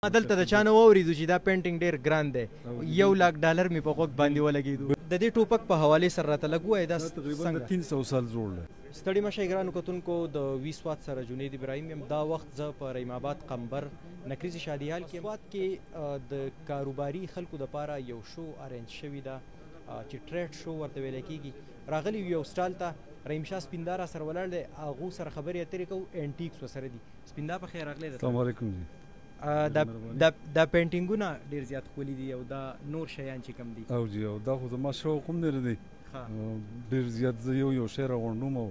ما دلته د چا نه واورېدو چې دا پینټینګ ډېر ګران دی، 1 لاک ډالر مې په غوږ باندې ولګېدو. د دې ټوپک په حوالې سره راته لږ ووایه، دا تقریبا د 300 سال زوړ دی. ستړي مه شئ ګرانو کتونکو، د وي سوات سره جنید ابراهیم یم. دا وخت زه په رحیم آباد قمبر نکریزي شادي حال کې، سوات کې د کاروباري خلکو دپاره یو شو ارینج شوي ده چې trade show ورته ویل کېږي. راغلی یو سټال ته، رحیم شاه سپیندار سره ولاړ دی، هغو سره خبرې اترې کوو، antiques ورسره دي. سپیندا، په خیر راغلی. السلام علیکم جی. دا دا دا پینټینګونه ډیر زیات ښکلي دي او دا نور شیان چې کم دي. او جی، او دا خو زما شوق هم دی. ډیر زیات زه یو یو شی راغونډوم او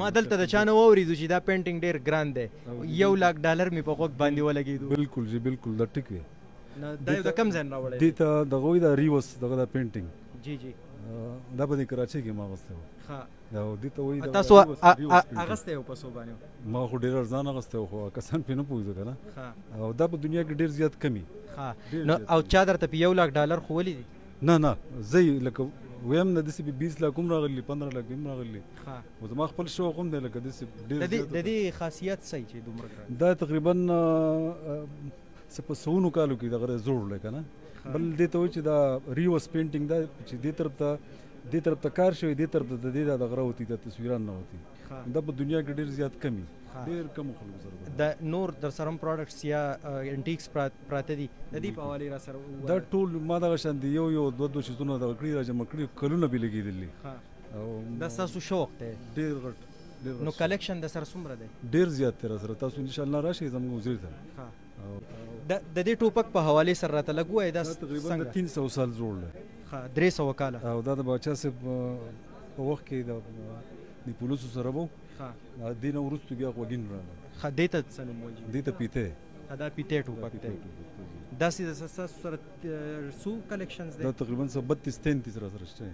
ما دلته د چا نه واورېدو چې دا پینټینګ ډیر ګران دی، 1 لاک ډالر مې په غوږ باندې ولګېدو. بالکل جی، بالکل، دا ټیک دی. دا یو د کم ځای راوړی؟ دې ته دغه وایي دا ریوس دغه دا پینټینګ. جی جی دا په کراچۍ کې ما اخیستی و. دا دې ته وایي. تاسو اخیستی و په څو باندې؟ ما خو ډېر ارزان اخیستی و، خو کسان پرې نه پوهېږي که نه، او دا په دنیا کې ډېر زیات کمي. نو او چا درته په 1 لاک ډالر ښوولي دي؟ نه نه، زه یې لکه ویم نه، داسې 20 لاک هم راغلي، 15 لاک هم راغلي، خو زما خپل شوق هم دی، لکه داسې ډېر. د دې خاصیت څه چې دومره؟ دا تقریبا څه په سونو کالو کې دغه زوړ دی که نه. بل دې ته وایي چې دا reverse painting دا چې دې طرف ته کار شوی، دې طرف ته د دې د غره وتی، د تصویران نه وتی. دا په دنیا کې ډیر زیات کمی، ډیر کم خلکو سره. د نور در سره products یا antiques پراته دي، د دې په حواله را سره. دا ټول ما دغه شان دی یو یو دوه دوه چیزونه دغه کړی، را جمع کړی، کلونه به لګیدلی. او دا تاسو شوق دی؟ ډیر غټ. نو collection د سره څومره دی؟ ډیر زیات تر سره. تاسو ان شاء الله راشئ زموږ وزیر ته. د د دې ټوپک په حواله سره راته لږ ووایه، دا تقریبا د 300 سال زوړ دی. 300 کاله. او دا د باچا صاحب په وخت کې د پولیسو سره وو. دې نه وروسته بیا غوږین راغی. دې ته څه نوم وایي؟ دې ته پیته. دا پیته ټوپک دی. داسې د تاسو سره څو collections دی؟ دا تقریبا څه 32 33 را سره شته.